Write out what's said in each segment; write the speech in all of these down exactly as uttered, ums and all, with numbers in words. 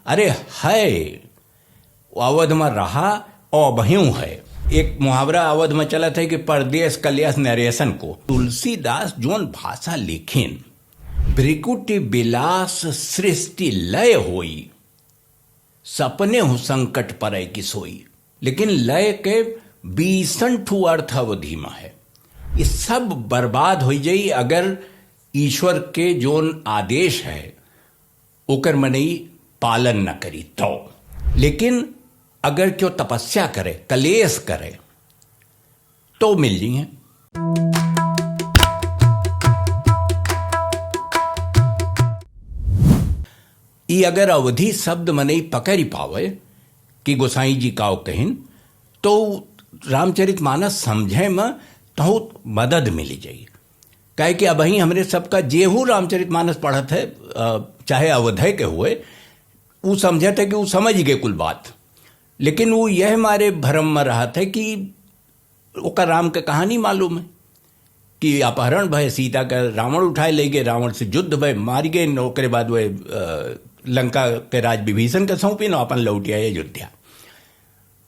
अरे है, वो अवध में रहा और अबहियों है। एक मुहावरा अवध में चलत है कि "परदेस कलेस नरेसन को।" तुलसीदास जोन भाषा लिखिन, "भृकुटि विलास सृष्टि लय होई, सपनेहु संकट परै कि सोई।" लेकिन लय के बीसन ठू अर्थ अवधी में है। ये सब बर्बाद होइ जाई अगर ईश्वर के जोन आदेश है ओकर मनई पालन न करी तो। लेकिन अगर क्यों तपस्या करे, कलेस करे, तो मिल जइहें। ई अगर अवधी शब्द मनई पकड़ि पावे कि गोसाई जी काव कहिन, तो रामचरित मानस समझे में बहुत मदद मिली जाई। काहे कि अबहीं हमरे सबका जेहू रामचरित मानस पढ़त है, अ, चाहे अवधे के हुए, ऊ समझत है कि ऊ समझ गए कुल बात, लेकिन ऊ यह मारे भ्रम में रहत है कि ओकर राम के कहानी मालूम है कि अपहरण भय, सीता का रावण उठाए ले गए, रावण से युद्ध भय, मार गए, न ओकरे बाद वह, अ, लंका के राज विभीषण के सौंपिन, अपन लौट आए अयोध्या।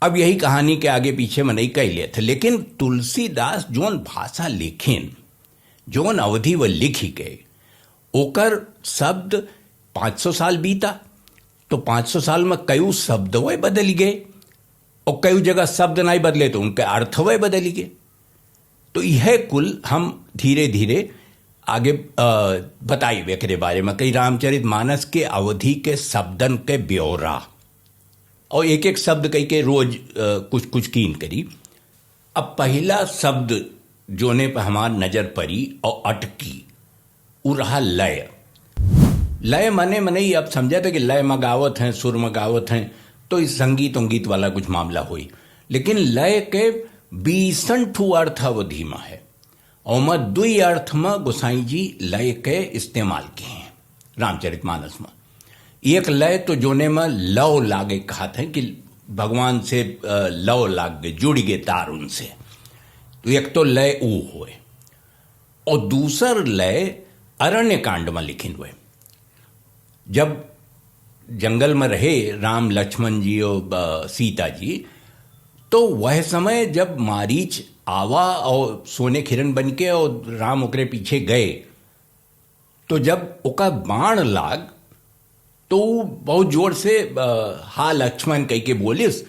अब यही कहानी के आगे पीछे मनई कह लेत है, लेकिन तुलसीदास जोन भाषा लिखिन, जोन अवधी वह लिखी गए, ओकर शब्द पाँच सौ साल बीता, तो पाँच सौ साल में कई शब्द वह बदल गए, और कई जगह शब्द नहीं बदले तो उनके अर्थ वह बदल गए। तो यह कुल हम धीरे धीरे आगे, अ, बताइब एकरे बारे में, कई रामचरित मानस के अवधी के शब्दन के ब्यौरा, और एक एक शब्द कई के रोज, अ, कुछ कुछ कीन करी। अब पहिला शब्द जोने पर हमार नजर पड़ी और अटकी, उ रहा लय। लय मने, मनई अब समझत है कि लय में गावत हैं, सुर में गावत हैं, तो इस संगीत उंगीत वाला कुछ मामला होई। लेकिन लय के बीसन ठू अर्थ अवधी में है, और ओमा दुई अर्थ में गोसाई जी लय के इस्तेमाल किए हैं रामचरित मानस में। एक लय तो जोने में लव लागे कहत हैं कि भगवान से, अ, लव लाग गए, जुड़ गए तार उनसे। तो एक तो लय ऊ होए, और दूसर लय अरण्य कांड में लिखिन हुए। जब जंगल में रहे राम, लक्ष्मण जी और, अ, सीता जी, तो वह समय जब मारीच आवा और सोने के हिरन बन के और राम ओकरे पीछे गए, तो जब ओका बाण लाग, तो ऊ बहुत जोर से, अ, "हा लक्ष्मण" कह के बोलिस,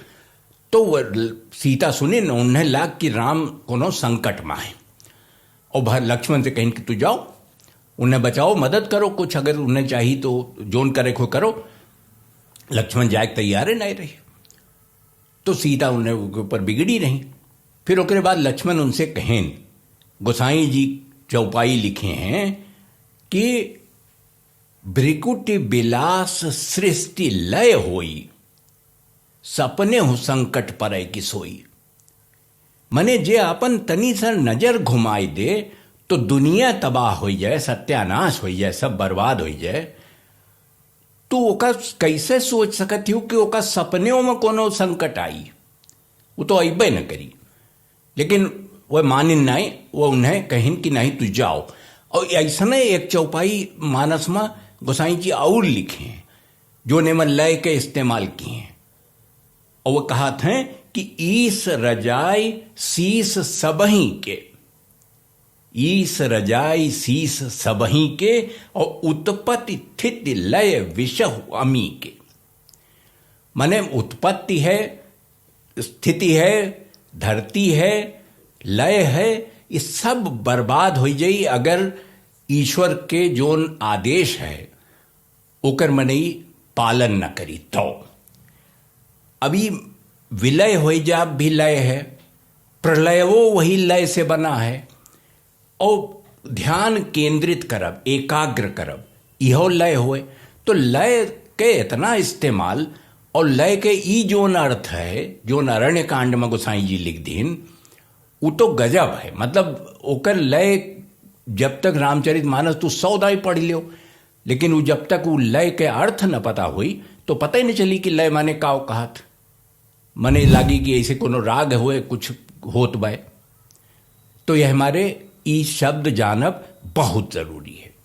तो वह ल-, सीता सुनिन, उन्हें लाग कि राम कोनो संकट में है। और भर लक्ष्मण से कहिन कि "तू जाओ, उन्हें बचाओ, मदद करो कुछ, अगर उन्हें चाहिए तो जोन करे को करो।" लक्ष्मण जाए के तैयार है नहीं रही, तो सीता उन्हें के ऊपर बिगड़ी रही। फिर ओकरे बाद लक्ष्मण उनसे कहेन, गोसाई जी चौपाई लिखे हैं कि "भृकुटि विलास सृष्टि लय होई, सपनेहु संकट परै कि सोई।" मने जे अपन तनी सा नजर घुमाई दे तो दुनिया तबाह होई जाए, सत्यानाश होई जाए, सब बर्बाद होई जाए। तो ओका कैसे सोच सकत हो कि ओका सपनेओ में कोनो संकट आई? वो तो अइबे न करी। लेकिन वह मानिन नाई, वह उन्हें कहिन कि "नहीं, तू जाओ।" और ऐसने एक चौपाई मानस में गोसाई जी और लिखे हैं, जोने में लय के इस्तेमाल किए हैं। और वो कहत हैं कि "ईस रजाई शीस सबहीं के, ईस रजाई शीस सबहीं के, और उत्पत्ति स्थिति लय विषहु अमी के।" माने उत्पत्ति है, स्थिति है, धरती है, लय है, ये सब बर्बाद हो जाई अगर ईश्वर के जोन आदेश है ओकर मनई पालन न करी तो। अभी विलय हो जाब भी लय है, प्रलयवो वही लय से बना है। और ध्यान केंद्रित करब, एकाग्र करब, इहो लय होए। तो लय के इतना इस्तेमाल और लय के ई जोन अर्थ है, जोन अरण्य कांड में गोसाई जी लिख दीन, उ तो गजब है। मतलब ओकर लय, जब तक रामचरित मानस तू सौ दाई पढ़ लियो, लेकिन उ जब तक उ लय के अर्थ न पता हुई तो पता ही नहीं चली कि लय माने काव कहत। मने लागी कि ऐसे कोनो राग होए, कुछ होत बाय। तो यह हमारे ई शब्द जानब बहुत जरूरी है।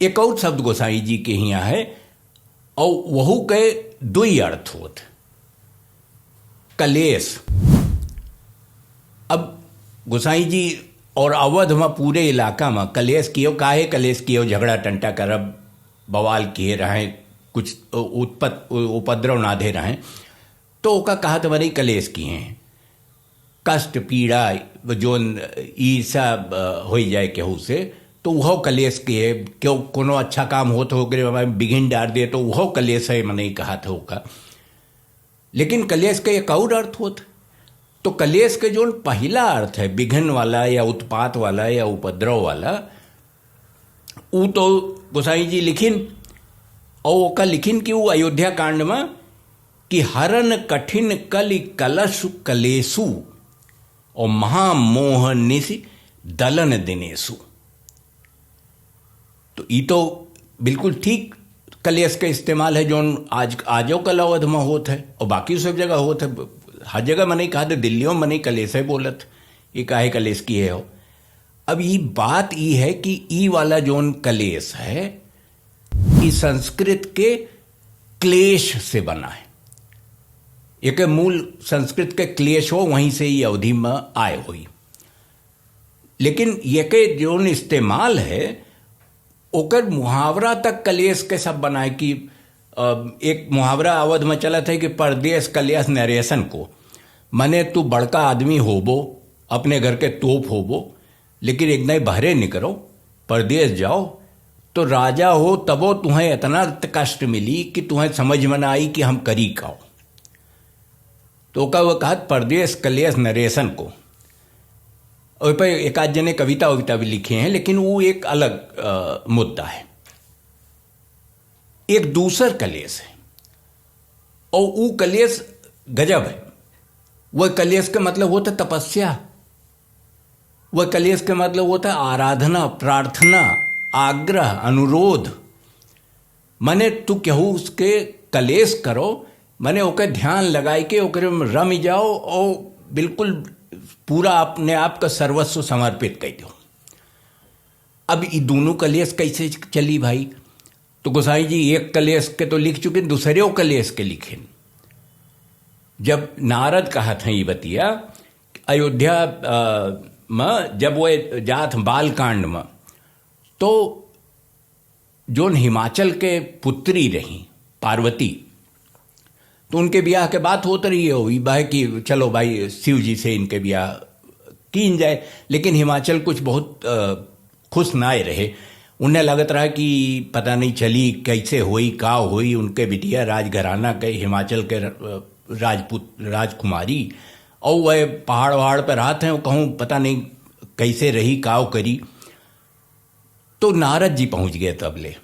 एक और शब्द गोसाई जी के हियाँ है, और वहू के दुई अर्थ होत। कलेश। अब गोसाई जी और अवध में पूरे इलाका में कलेश कियो, काहे कलेश कियो, झगड़ा टंटा करब, बवाल किए रहें, कुछ उत्पत-, उपद्रव नाधे रहें, तो ओका कहत बनी कलेश किए हैं। कष्ट, पीड़ा, जोन ईर्षा, अ, होई जाए केहू से, तो उहो कलेश के है। केहू कोनो अच्छा काम होत हो, ओकरे में विघ्न डार दे, तो उहो कलेश है, मनई कहत हो का। लेकिन कलेश के एक और अर्थ होत। तो कलेश के जोन पहिला अर्थ है, विघ्न वाला या उत्पात वाला या उपद्रव वाला, ऊ तो गोसाई जी लिखिन, और ओका लिखिन कि ऊ अयोध्या कांड में कि हरन कठिन कलि कलश कलेसु और महामोह निशि दलन दिनेसु। तो ई तो बिल्कुल ठीक कलेश के इस्तेमाल है, जोन आज, आजो कल अवध में होत है और बाकी सब जगह होत है। हर जगह मनई कहत है, दिल्लियों में मनई कलेश है बोलत, ये काहे कलेश किए हो। अब ई बात ई है कि ई वाला जोन कलेश है, ई संस्कृत के क्लेश से बना है। एके मूल संस्कृत के क्लेश हो, वहीं से ई अवधि में आए होई। लेकिन एके जोन इस्तेमाल है, ओकर मुहावरा तक कलेश के सब बनाए कि, अ, एक मुहावरा अवध में चलत है कि "परदेश कलेश नरेशन को", मने तू बड़का आदमी होबो, अपने घर के तोप होबो, लेकिन एक दाई बहरे निकरो, परदेश जाओ, तो राजा हो तबो तुहें इतना त-, कष्ट मिली कि तुहें समझ में ना आई कि हम करी काओ। तो ओका वो कहत परदेश कलेश नरेशन को। ओइ पे एक आध जने कविता उविता भी लिखे हैं, लेकिन वो एक अलग, अ, मुद्दा है। एक दूसर कलेश है, और वो कलेश गजब है। वह कलेश का मतलब होता तपस्या, वह कलेश का मतलब होता आराधना, प्रार्थना, आग्रह, अनुरोध। मने तू केहू उसके कलेश करो, मने ओके ध्यान लगाई के ओकरे में रम जाओ और बिल्कुल पूरा अपने आप का सर्वस्व समर्पित कर दो। अब ई दोनों कलेश कैसे चली भाई? तो गोसाई जी एक कलेश के तो लिख चुके, दूसरे कलेश के लिखे। जब नारद कहत हैं ये बतिया, अयोध्या, अ, में जब वो जात बालकांड में, तो जोन हिमाचल के पुत्री रही पार्वती, तो उनके बियाह के बात होत रही हो, ई बाय कि चलो भाई शिव जी से इनके बियाह कीन जाए, लेकिन हिमाचल कुछ बहुत, अ, खुश नाय रहे। उन्हें लगत रहा कि पता नहीं चली कैसे होई, का होई, उनके बिटिया राजघराना के, हिमाचल के, अ, राजपूत, राजकुमारी, और वह पहाड़ वहाड़ पर रहत हैं, वो कहूँ पता नहीं कैसे रही, काव करी। तो नारद जी पहुँच गए तब ले।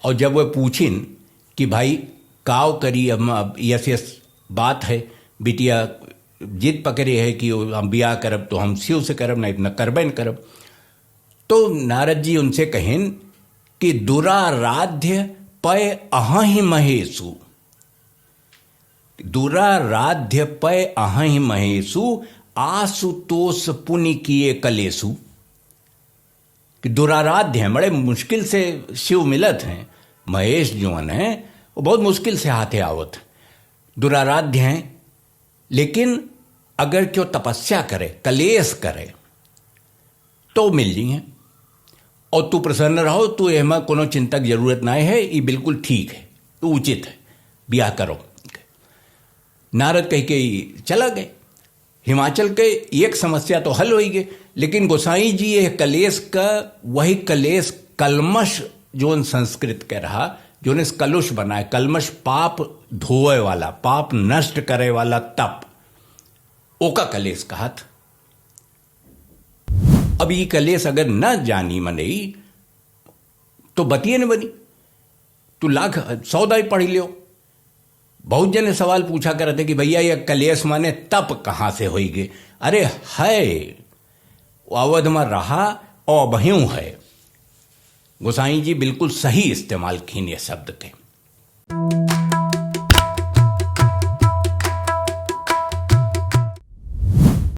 और जब वह पूछिन कि भाई काव करी, हम अब यस यस बात है, बिटिया जिद पकड़े है कि हम बियाह करब तो हम शिव से करब, नहीं न करबे न करब। तो नारद जी उनसे कहिन कि दुराराध्य पय अहहि महेशु, दुराराध्य पय अहहि महेशु, आशुतोष पुनि किए कलेशु। कि दुराराध्य हैं, बड़े मुश्किल से शिव मिलत हैं, महेश जोन हैं, वो बहुत मुश्किल से हाथे आवत हैं, दुराराध्य हैं। लेकिन अगर क्यों तपस्या करे, कलेश करे, तो मिल जी हैं। और तू प्रसन्न रहो, तू एमा कोनो चिंता की जरूरत ना है, ये बिल्कुल ठीक है, तो उचित है, ब्याह करो। नारद कह के ही चला गए। हिमाचल के एक समस्या तो हल होई गए, लेकिन गोसाई जी ये कलेश का वही कलेश, कलमश, जोन संस्कृत के रहा, जोन इस कलुष बनाए, कलमश पाप धोए वाला, पाप नष्ट करे वाला तप, ओका कलेश कहत। अब ई कलेश अगर न जानी मनई, तो बतिये न बनी। तू लाख सौ दाई पढ़ लियो। बहुत जने सवाल पूछा करते कि भैया, ये कलेश माने तप कहाँ से होई गए? अरे है, वो अवध में रहा और अबहियों है। गोसाई जी बिल्कुल सही इस्तेमाल कीन ये शब्द के।